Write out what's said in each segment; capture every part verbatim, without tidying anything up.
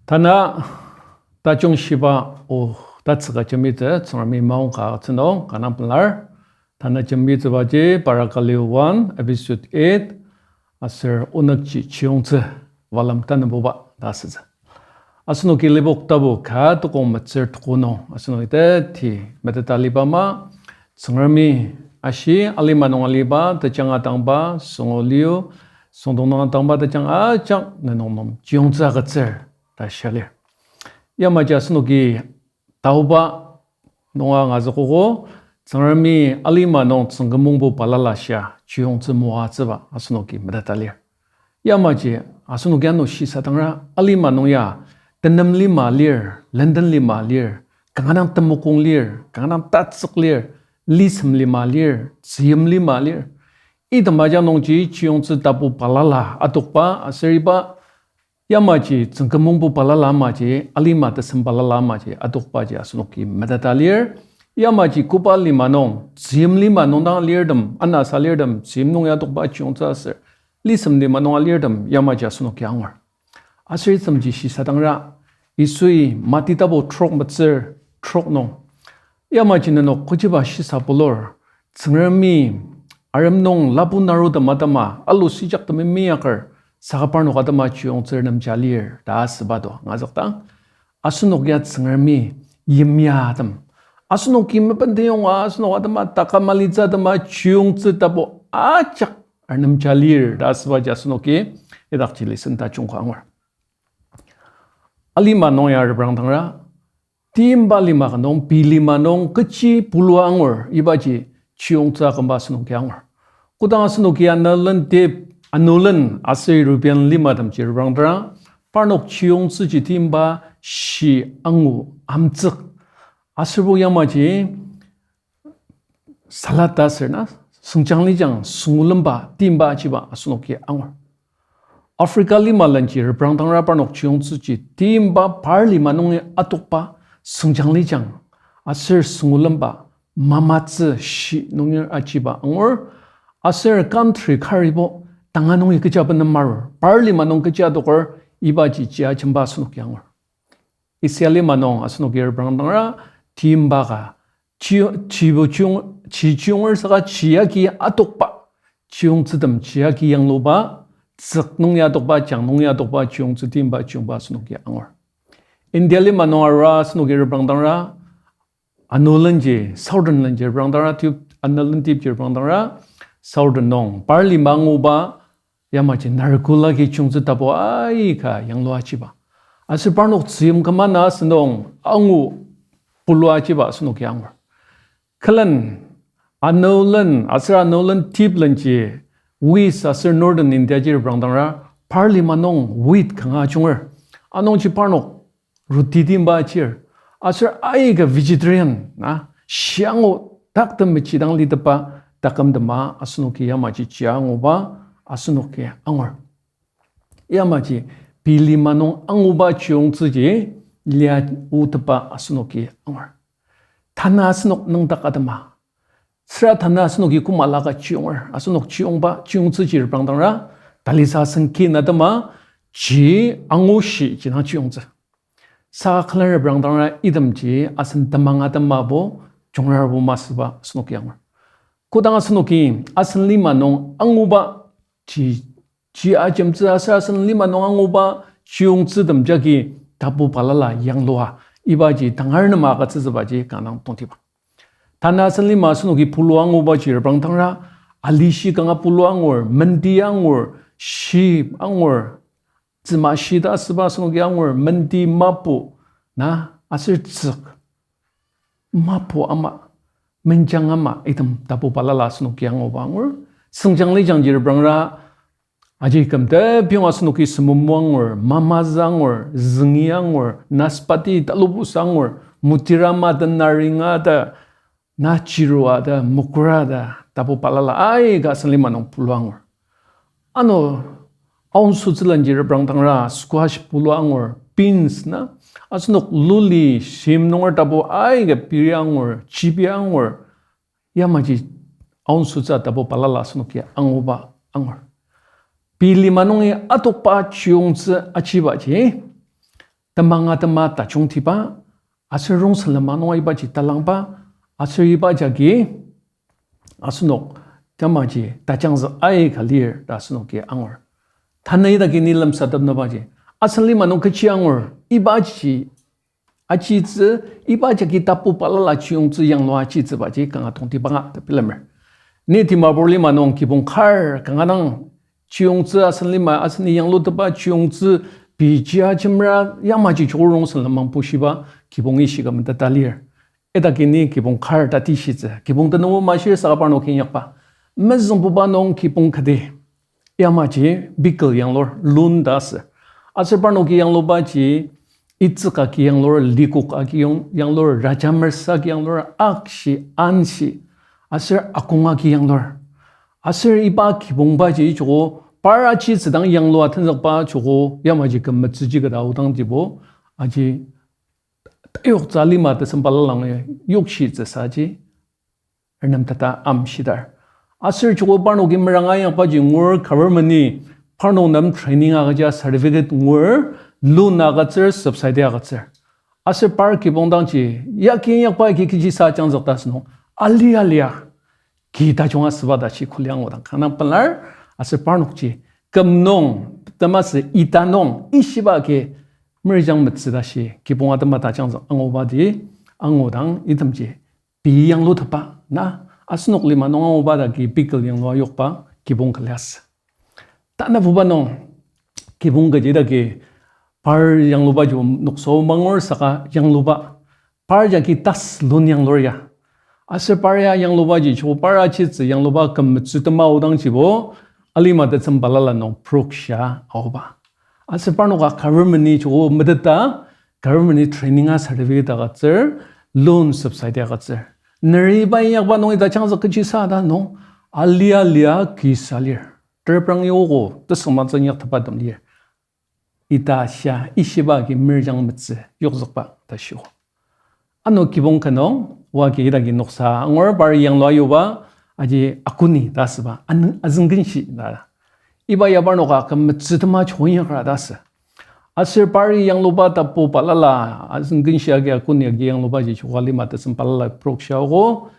Tanü tajung shiba o tatsüka jembitsü Tsüngremi maongka tsünung kanga pelar. Tanü jembitsübaji Parakali one, episode eight, aser onükji chiyongtsü, volume tanübuba ta asütsü. Asenoki Lipok tapu ka tukong metsür tuku nung asenoki teti meteta liba ama, Tsüngremi ashi alima nung aliba tejang atangba, süngo liu, süngdong nung atangba tejang ajak nenok nem chiyongtsü agütsür ta shia lir. Yamaji asenoki taoba nunga angazükogo, Tsüngremi alima nung tsüngkümongbo balala shia chiyongtsü moatsüba asenoki meteta lir. Yamaji asenoki ano shisadangra alima nung ya tenem lima lir, lenden lima lir, kanga dang temokong lir, kanga dang tatsük lir, lisem lima lir, tzüyim lima lir. Item ajak nungji chiyongtsü tapu balala adokba aser iba yamaji tsüngkümongbo balala amaji, alima tesem balala amaji adokbaji asenoki meteta lir. Yamaji koba lima nung, tzüyim lima nung dang lirtem, anasa lirtem, tzüyim nung ya adokba chiyongtsü aser lisem lima nung alirtem yamaji asenoki angur. Aser itemji shisadangra, Yisui Mati tapu trok metsür trok nung, yamaji nenok kechiba shisa pulur, Tsüngremi arem nung lapu narutem atema alu sijaktem meinyaker, saka parnok atema chiyongtsür nemja lir ta asüba to angazükdang, asenok ya Tsüngremi yimyatem, asenoki mepenteyonga asenok atema taküm alitsü atema chiyongtsü tapu ajak arnemja lir ta asübaji asenoki idakji lesson tajung ka angur. Alima nung ya reprangdangra, timba lima ka nung, pei lima nung kechi pulua angur, ibaji chiyongtsü akümba asenoki angur. Kodang asenoki Anolen tip, Anolen aser Ruben limatemji reprangdangra, parnok chiyongtsüji timba shi angu amtsük. Aserbo yamaji salad ta aser na, süngjang lijang süngulemba timba ajiba asenoki angur. Africa lima lenji reprangdangra parnok chiyongtsüji timba par lima nungi atokba süngjang lijang aser süngulemba mamatsü shi nungi ajiba angur. Aser country karibo tanga nungi kecha bener marur, par lima nung kecha adoker ibaji chia jemba asenoki angur. Isia lima nung asenoki reprangdangra timba ka, chi, chibo chiyong, chi chiyonger saka chi agi atokba chiyongtsütem chi agi yangluba, tsük nung ya atokba, jang nung ya atokba chiyongtsü timba chiyongba asenoki angur. India lima nung arua asenoki reprangdangra, Anolenji, Southern lenji reprangdangra, tip, Anolen tipji reprangdangra, Southern nung par lima anguba, yamaji narikul agi chiyongtsü tapu aika yanglua achiba. Aser parnok tzüyim küma na asünung angu pulua achiba asenoki angur. Külen, Anolen aser Anolen tiplenji, West aser Northern India ji reprangdangra, par lima nung wheat kanga ajunger. Anungji parnok roti timba achir. Aser aika vegetarian, na, shiangu taktem mechidang litepa takümtema asenoki yamaji chia anguba asenoki angur. Yamaji pei lima nung anguba chiyongtsüji lia otepa asenoki angur. Tanü asenok nüngdak atema, süra tanü asenoki koma laka chiyonger, asenok chiyongba chiyongtsüji reprangdangra, talisa asen kin atema, ji angushi ji dang chiyongtsü. Saka külen reprangdangra itemji asen temang atemabo, jungrarbo masüba asenoki angur. Kodang asenoki asen lima nung anguba ji, ji ajemtsü aser asen lima nung anguba chiyongtsütem jagi tapu balala yanglua, ibaji tangar nem agütsütsübaji kanga dang tongtiba. Tanü asen lima asenoki pulua angubaji reprangdangra, alishi kanga pulua angur, mendi angur, shi angur, tsüma shi ta asüba asenoki angur, mendi, mapu, na, aser tsük, mapu ama, menjang ama, item tapu balala asenoki anguba angur. Süngjang lijangji reprangra, aji kümtepiyong asenoki semomo angur, mamazü angur, züngi angur, naspati, talubusa angur, mutirama ta, naringa ta, na, chirua ta, mokora ta, tapu balala aika asen lima nung pulua angur. Ano, aonsotsülenji reprangdangra squash pulua angur, beans na, asenok luli shim nunger tapu aika piri angur, chibi angur, yamaji aonsotsü tapu balala asenoki anguba angur. Pei lima nungi atokba chiyongtsü achibaji temang atema tajungtiba, aser rongsen lenmang nunga ibaji talangba, aser iba jagi asenok yamaji tajangzük aika lir ta asenoki angur. Tanü idaki ni lemsatepnübaji, asen lima nung kechi angur, ibaji achitsü, iba jagi tapu balala chiyongtsü yanglua achitsübaji kanga tongtibanga ta bilemer. Ni Dimapur lima nung kibong kar kanga dang chiyongtsü asen lima aseni yanglutepba chiyongtsü pei chia jemra yamaji joko rongsen lenmang pushiba kibong ishika meteta lir. Idaki ni kibong kar tatishitsü, kibong tenübo mashir saka parnok inyakba mezüngbuba nung kibong kati yamaji pickle yanglur, lun ta asü. Aser parnoki yanglubaji itsük agi yanglur, likok agi yong-, yanglur, rajamersa agi yanglur, akshi, anshi, aser akong agi yanglur. Aser iba kibongbaji joko par achitsüdang yanglua tenzükba joko yamaji küm metsüji kata odangjibo aji tayoktsü lima tesem balala nung yokshitsü saji renemteta amshidar. Aser joko parnoki meranga inyakbaji ngur government-i parnok nem training agüja certificate ngur, loan agütsür, subsidy agütsür. Aser par kibong dangji yagi inyakba agi kechisa ajangzük ta asünung ali alia ki tajung asüba tashi kuli angu dang kanga pelar. Aser parnokji küm nung, temasü ita nung ishiba agi merijang metsü tashi kibong atema tajangzük angubadi angu dang itemji pei yanglutepba na, asenok lima nung anguba dagi pickle yanglua yokba kibong ka liasü. Tanabuba nung kibong kaji dagi par yanglubaji noksa mangur saka yangluba, par jagi tas lun yanglur ya. Aser par ya yanglubaji joko par achitsü yangluba küm metsü tema odangjibo alima tesem balala nung prokshia aoba. Aser parnoka government-i joko meteta, government-i training-a certificate agütsür, loan subsidy agütsür. Neriba inyakba nung ita changzük kechisa ta nung ali alia kisa lir. Terprang yoko tesüngmangtsü inyaktepa tem lir. Ita shia ishiba agi merijang metsü yokzükba ta shio. Ano kibong ka nung, oa agi idagi noksa angur par yanglua yuba, aji akuni ta asüba, an-, azüngkenshi ta. Iba ya parnoka küm metsü tema chonyakra ta asü. Aser par yangluba tapu balala, azüngkenshi agi akuni agi yanglubaji joko lima tesem balala prokshia ogo,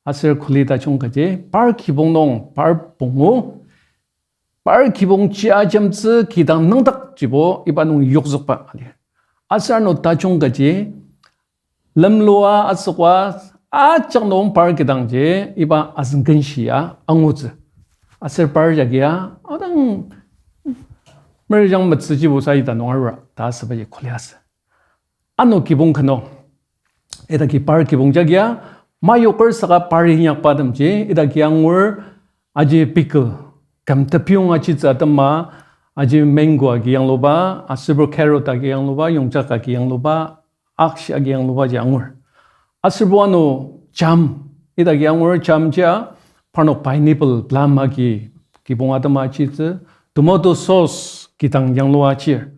aser kuli tajung kaji, par kibong nung, par pungu, par kibong chia jemtsü kidang nüngdakjibo iba nung yokzükba ali. Aser ano tajung kaji, lemlua asükoa ajak nung par kidangji iba azüngkenshi ya angutsü. Aser par jagia adang merijang metsüjibo sa ita nung arura ta asübaji kuli asü. Ano kibong ka nung, idaki par kibong jagia, mayoker saka par inyakba temji, idaki angur, aji pickle, küm tepiyong achitsü atema, aji mango agi yangluba, aserbo carrot agi yangluba, yongjak agi yangluba, akshi agi yanglubaji angur. Aserbo ano jam, idaki angur jamjia, parnok pineapple, plum agi kibong atema achitsü, tomato sauce kidang yanglua achir.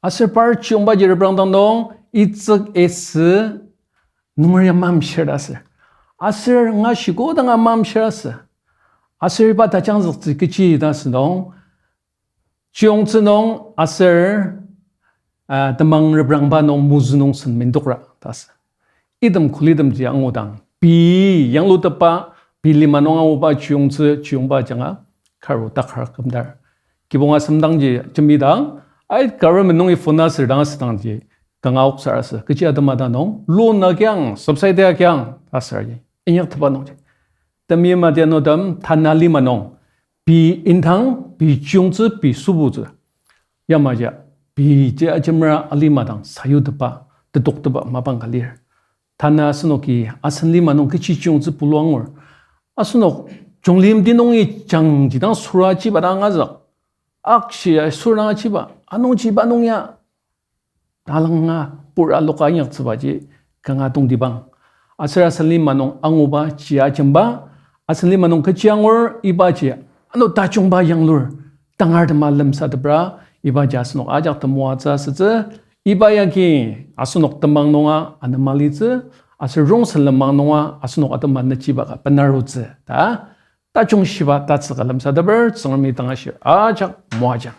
Aser par chiyongbaji reprangdang nung, itsük esü nunger ya mamshir ta asü. Aser ngashi kodanga mamshir asü. Aser iba tajangzüktsü kechi ta asü nung, chiyongtsü nung aser, ah, temang reprangba nung mozü nung sen mendokra ta asü. Item kulitemji angudang, pei yanglutepba, pei lima nung anguba chiyongtsü, chiyongba ajanga, karu takar kümdar. Kibong asemdangji jembidang, ai government nungi phone asür dang asüdangji, kanga oksar asü. Kechi atema ta nung, loan agiang, subsidy agiang, asür ji. Inyaktepba nungji. Temyim adianutem, tanü lima nung, pei indang, pei chiyongtsü, pei sübutsü. Yamaji, pei ji ajemera alima dang sayutepba, tetoktepa mapang ka lir. Tanü asenoki asen lima nung kechi chiyongtsü pulu angur. Asenok junglim ti nungi jangji dang sura chiba dang azük. Akshi ya sura dang achiba. Anungji iba nung ya talanga pura loka inyaktsübaji kanga tongtibang. Aser asen lima nung anguba chia jemba, asen lima nung kechi angur ibaji ano tajungba yanglur, tangar tema lemsatepra, ibaji asenok ajak temoatsü asütsü, iba yagi asenok temang nunga anema litsü, aser rongsen lenmang nunga asenok atema nechiba ka benarutsü ta, tajung shiba tatsüka lemsateper, Tsüngremi tangashir ajak moajang.